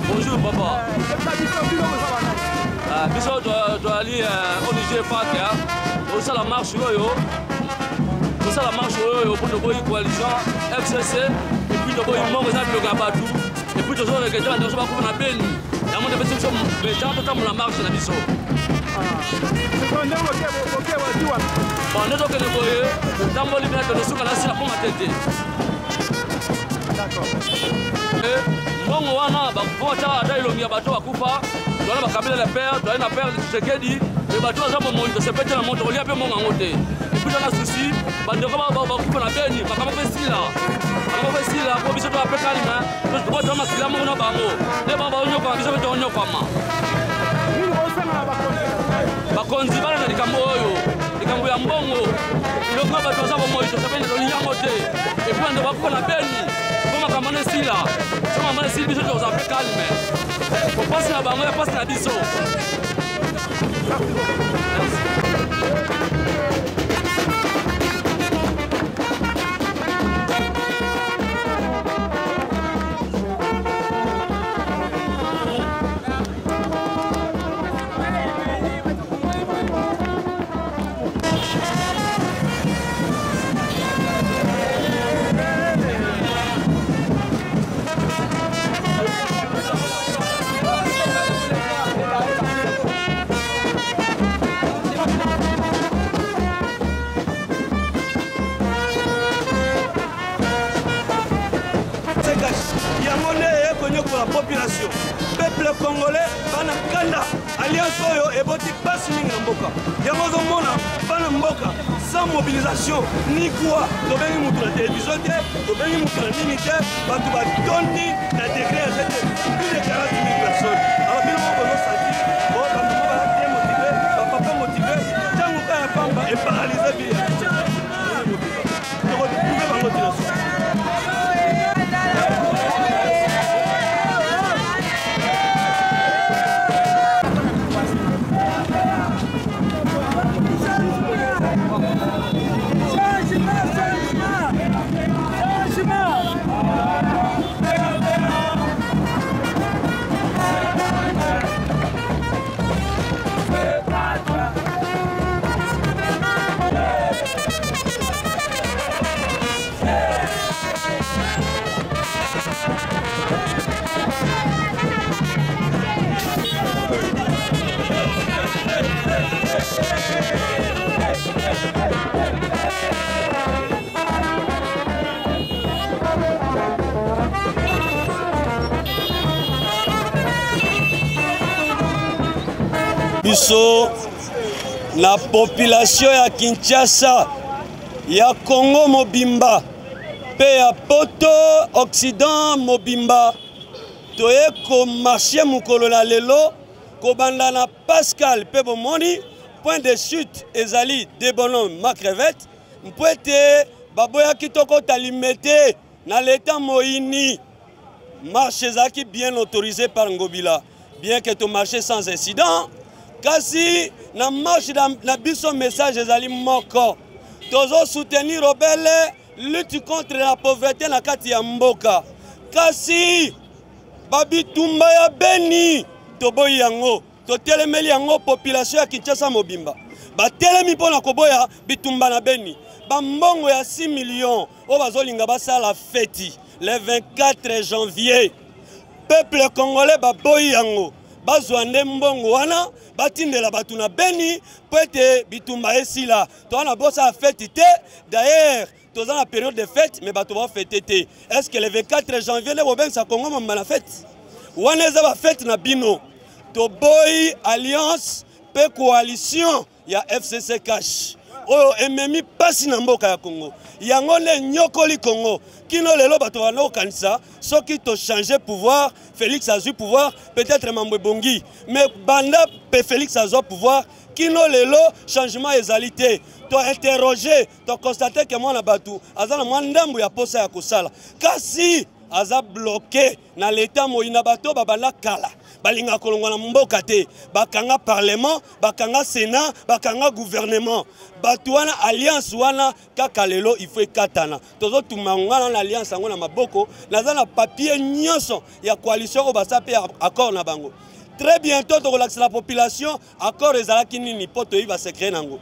Bonjour papa. Ah, biso toali ONG FAC tosala marche oyo tosala marche oyo mpo toboyi coalition FCC et puis toboyi mbongo eza biloko ya bato et puis tozo regrete bato nyonso bakufa na Beni yango nde epesi biso besoin totambola marche na biso. Bon, nde tokende boye totamboli bina tokosuka na sila mpo matete. Mbongo wana bakufa ata elongi ya bato bakufa toza na bakabila na père toyai na père Tshisekedi me bato baza bomoi tosepeli te na moto kolia mpe mbongo yango te epuis toza na souci bandeko bakufa na Beni makambo mpe sila makambo mpe sila po biso toya mpe kalme toa makila moko na bango nde bango baonyokwama biso mpe toonyokwama. Bakonzi bana na likambo oyo likambo ya mbongo biloko bato baza bomoi tosepeli tolingi yango te epuis bandeko bakufa na Beni po makambo wana esila so makambo wana esili biso tokozala mpe calme kopasi na bango ya pasi na biso. Yango nde ekonyokola population peuple congolais bana kanda. Alliance oyo eboti pasi mingi na mboka. Yango ozomona bana mboka sans mobilisation ni quoi. Tobengi mutu na télévision te, tobengi mutu na nini te, bato batondi na degré ya jete plus de 40 000 personnes. Alors bino moko bozosentir bo bamama baza très motivé, bapapa motivé, ntango kaka ya pamba eparalyse vie ya tokoprouve bango tina suka. Biso na population ya Kinshasa, ya Congo mobimba mpe ya poto Occident mobimba, toye komarche mokolo na lelo kobanda na Pascal mpe bomoni point de chute ezali de bonhomme ma crevette mpo ete baboyaki tokota Limete na leta moyini. Marche ezalaki bien autorisé par Ngobila, bien que to marche sans incident, kasi na marche na biso message ezali moko: tozo soutenir obele lutte contre la pauvreté na kati ya mboka, kasi babitumba ya Beni toboyi yango, totelemeli yango. Population ya Kinshasa mobimba batelemi mpo na koboya bitumba na Beni. Bambongo ya 6 millions oyo bazolinga basala feti le 24 janvier, peuple congolais baboyi yango. Bazwa nde mbongo wana batindela bato na Beni mpo ete bitumba esila. Toza na bosa ya feti te. D'ailleurs toza na période de fête, mais bato bafete te. Est ce que le 24 janvier nde bobengisa Congo mobimba na fête wana? Eza bafete na bino. Toboyi alliance mpe coalition ya FCC cash oyo ememi mpasi na mboka ya Congo. Yango nde enyokoli Congo kino lelo. Bato banda kokanisa soki tochange pouvoir, Félix azwi pouvoir, peut-être mambo ebongi, mais banda mpe Félix azwa pouvoir kino lelo changement ezali te. Tointerroge, toconstate ke mwana bato aza na mwa ndambo ya posa ya kosala, kasi aza bloqué na leta moyi na bato babanda kala. Balingaka kolongwa na mboka te. Bakanga parlement, bakanga sénat, bakanga gouvernement. Bato wana, alliance wana kaka lelo il faut ekatana. Tozotuma ngana na alliance yango na maboko. Naza na papier nyonso ya coalition oyo basala mpe accord na bango. Très bientôt tokolakisa la population accord ezalaki nini mpo toyebi ba secret nango.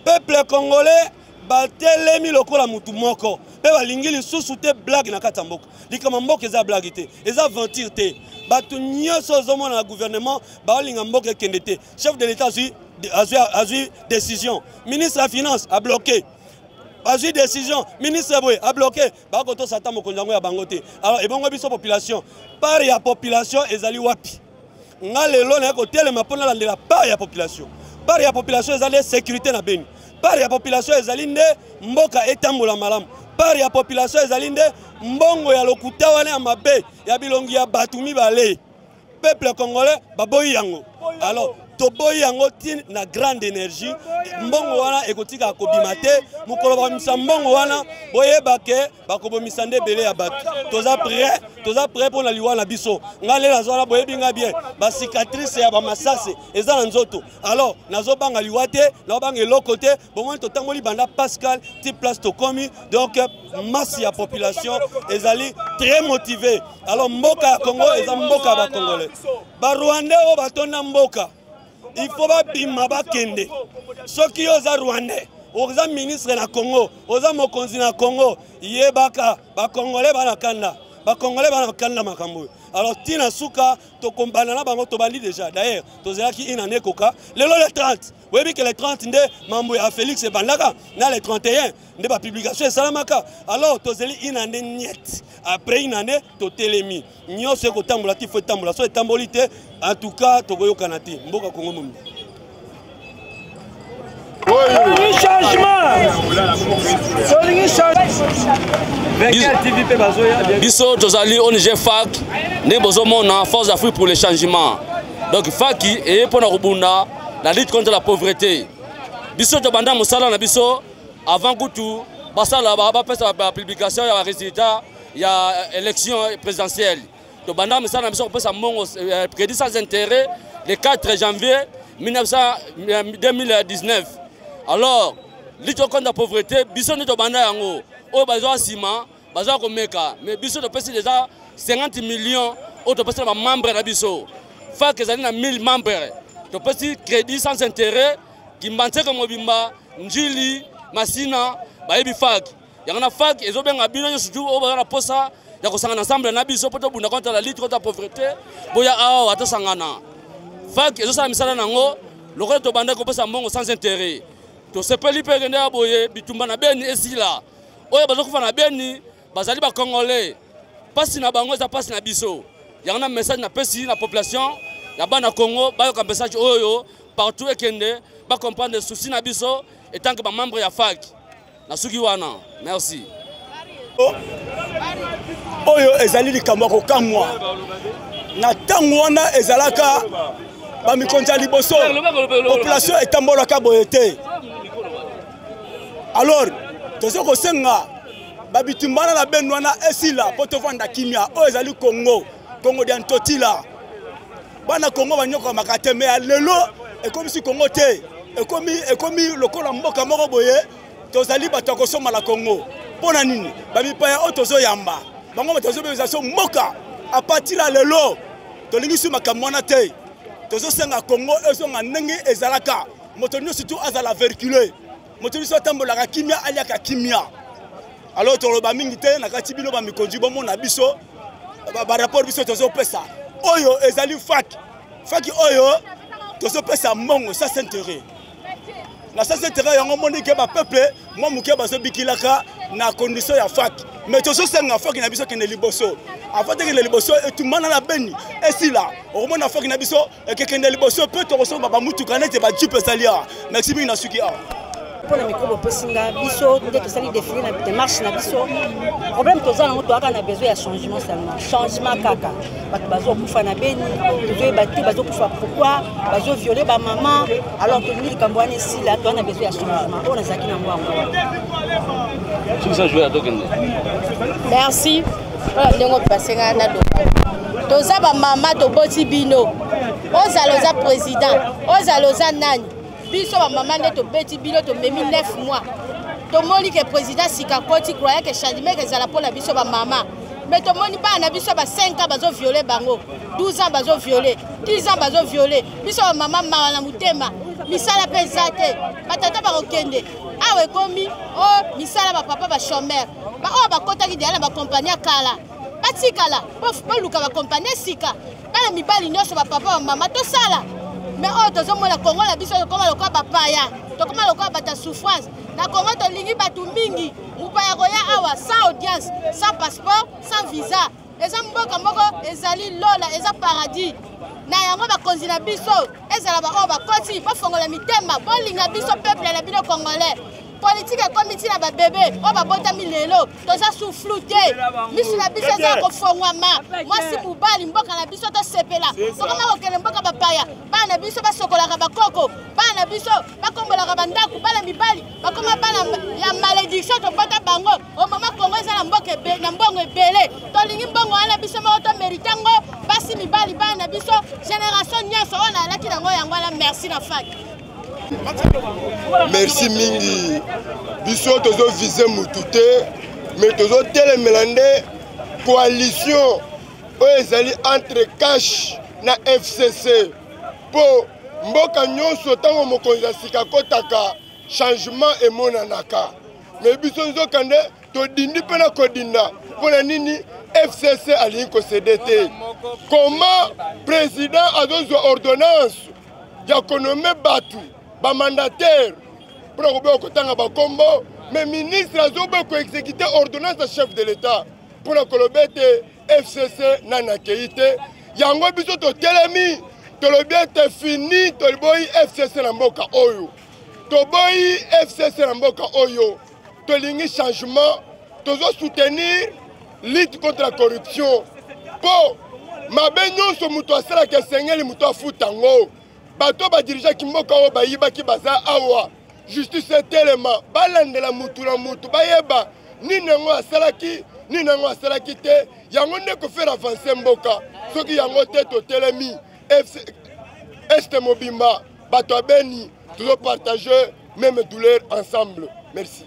Peuple congolais batelemi lokola mutu moko mpe balingi lisusu te blague na kati ya mboka. Likambo mboka eza blague te, eza aventure te. Bato nyonso ozomona na gouvernement baolinga mboka ekende te. Chef de l'État azwi décision, ministre ya finance a bloqué, azwi décision, ministre boye a bloqué, bakotosa ata mokonzi yango ya bango te. Alors ebongo biso population, part ya population ezali wapi? Nga lelo naye kotelema mpo nalandela part ya population. Part ya population ezali nde sécurité na Beni. Part ya population ezali nde mboka etambola malamu. Part ya population ezali nde mbongo ya lokuta wana ya mabe ya bilongi ya bato mibale. Peuple congolais baboyi yango. Alors toboyi yango ti na grande énergie. Mbongo wana ekotika kobima te. Mokolo babimisa mbongo wana, boyeba ke bakobomisa nde ebele ya bato. Toza prêt, toza prêt mpo na liwa na biso. Nga lelo naza wana, boyebi nga bien, ba cicatrice ya ba masase eza na nzoto. Alors nazobanga liwa te, nazobanga eloko te. Bomoni totamboli banda Pascal ti place tokomi. Donc masse ya population ezali très motivée. Alors mboka ya Congo eza mboka ya ba Congolais. Ba Rwandais oyo batonda mboka, il faut babima bakende. Soki yo oza Rwandais, oza ministre na Congo, oza mokonzi na Congo, yebaka ba Congolais bana kanda, ba Congolais bana kanda makambo oyo. Alors tina suka tokombana na bango, tobandi déjà. D'ailleurs tozelaki une année koka lelo le 30, oyebi ke le 30 nde mambo ya Félix ebandaka, na le 31 nde ba publication esalamaka. Alors tozeli une année niet, après une année totelemi, nyonso ekotambola ti fo etambola. So etamboli te, en tout cas tokoyokana te mboka Congo mobimba. Biso tozali ONG FAC, nde bozomona Force d'Afrique pour le changement. Donc FAC eye mpona kobunda la lutte contre la pauvreté. Biso tobanda mosala na biso avant kutu basala bapesa ba publication ya ba résultat ya élection présidentielle. Tobanda mosala na biso kopesa mbongo crédit sans intérêt le 4 janvier 2019. Alors lutte contre la pauvreté, biso nde tobanda yango. Oyo bazwa nsima bazwa komeka, mais biso topesi déjà 50 millions oyo topesi na bamembre na biso. FAC ezali na 1000 membres, topesi crédit sans intérêt. Kimbanseke mobimba, Njili, Masina bayebi FAC. Yango na FAC ezobenga bino nyonso tu oyo baza na posa ya kosangana ensemble na biso mpo tobunda contre la lutte contre la pauvreté. Boya awa tosangana. FAC ezosala misala nango lokola tobandaki kopesa mbongo sans intérêt. Tosepeli mpe kende ya boye bitumba na Beni esila. Oyo bazokufa na Beni bazali ba Congolais, pasi na bango eza pasi na biso. Yango na message napesi na population ya bana Congo, bayoka message oyo partout ekende, ba comprendre souci na biso en tant que ba membre ya FAC. Na suki wana, merci. Oyo ezali likambo ya kokamwa. Na ntango wana ezalaka ba mikonzi ya liboso, population etambolaka boye te. Alors tozo kosenga ba bitumbana na benu wana esila po tovanda kimia. Oyo ezali Congo, Congo dia Ntotila. Bana Congo banyokamaka te, mais ya lelo ekomisi Congo te, ekomi lokola mboka moko boye. Tozali bato ya kosomba na Congo. Mpo na nini? Ba mipaya oyo tozoyamba bango bato bazobebisa so mboka. A partir ya lelo tolingi su makambo wana te. Tozosenga Congo ezonga ndenge ezalaka. Moto nyonso tu azala vercule, moto nyonso atambolaka kimia, aliaka kimia. Alors toloba mingi te na kati bino ba mikonzi bomona biso ba rapport biso tozopesa. Oyo ezali FAC, FAC oyo tozopesa mbongo sans intérêt. Na sans intérêt yango moni ke ba peuple mwa moke bazobikilaka na condition ya FAC. Mais tozosenga FAC na biso kende liboso. Avant tekende liboso etumana na Beni esila. Okomona FAC na biso ekekende liboso pe tokosomba ba mutuka nete ba jeep ezali awa. Merci mingi na suki awa. Mpona micro bopesi nga, biso nde tosali défilé na démarche na biso. Problème toza nango, toyaka na besoin ya changement seulement, changement kaka. Bato bazokufa na Beni, tozoyeba te bazokufa pourquoi, bazoviole ba mama. Alors tolingi likambo wana esila, toza na besoin ya changement. Oyo nazalaki nango yango. Soki ça jouer à tokende. Merci. Voilà ndenge opase nga na loba. Toza bamama, toboti bino. Ozala oza président, ozala oza nani, biso bamama nde tobeti bino. Tomemi 9 mois, tomoni ke président sika koti, croya ke changement ezala mpo na biso bamama, mais tomoni bana na biso ba 5 ans bazoviole bango, 12 ans bazoviole, 10 ans bazoviole. Biso bamama, mawa na motema. Misala mpe eza te, batata bakokende awa, ekomi o oh, misala, bapapa bachômeur, baoyo bakotaki deya na bakompani ya kala batikala, boluka bakompani esika. Bana mibali nyonso, bapapa, bamama, tosala. Mais oyo tozomona, Kongo na biso, tokoma lokola bapaya, tokoma lokola bato ya souffrance na Kongo. Tolingi bato mingi, mopaya koya awa sans audience, sans passeport, sans visa. Eza mboka moko ezali lola, eza paradis. Na yango, bakonzi na biso, ezala baoyo bakoti, bafongola mitema, bolinga biso peuple na bino congolais. Politike ekomi ntina babebe oyo babotami lelo, toza suflu te, miso na biso eza ya kofongwama. Mwasi, mobali, mboka na biso, tosepela. Tokoma kokende mboka bapaya, bana na biso basokolaka bakoko, bana na biso bakombolaka bandako, bana mibali bakoma bana ya malédiction. Tobota bango omama. Kongo eza na mboka na mbongo ebele, tolingi mbongo wana biso moko tomérite yango. Basi, mibali, bana na biso, génération nyonso oyo nayalaki nango, yango wana. Merci na fak. Merci mingi. Biso tozovise mutu te, mais tozotelemela nde coalition oyo ezali entre CACH na FCC, mpo mboka nyonso, ntango mokonzi ya sika akɔtaka, changement emonanaka. Mais biso nzoka nde todindi mpe na kodinda. Mpo na nini FCC alingi kocéder te? Comment président azozwa ordonnance ya konommer bato bamandataire, mpona koboya kotanga bakombo, mais ministre azoboya koexécuter ordonnance ya chef de l'État mpona koloba ete FCC nani akei te? Yango biso totelemi, tolobi ete fini, toboyi FCC na mboka oyo, toboyi FCC na mboka oyo, tolingi changement. Tozosoutenir lutte contre la corruption, mpo mabe nyonso moto asalaka, esengeli moto afuta yango. Bato badirigeaki mboka oyo bayibaki baza awa, justice etelema, balandela mutu na mutu, bayeba nini yango asalaki, nini yango asalaki te. Yango nde kofaire avancer mboka. Soki yango te, totelemi este mobimba, bato ya Beni tozopartage même douleur ensemble. Merci.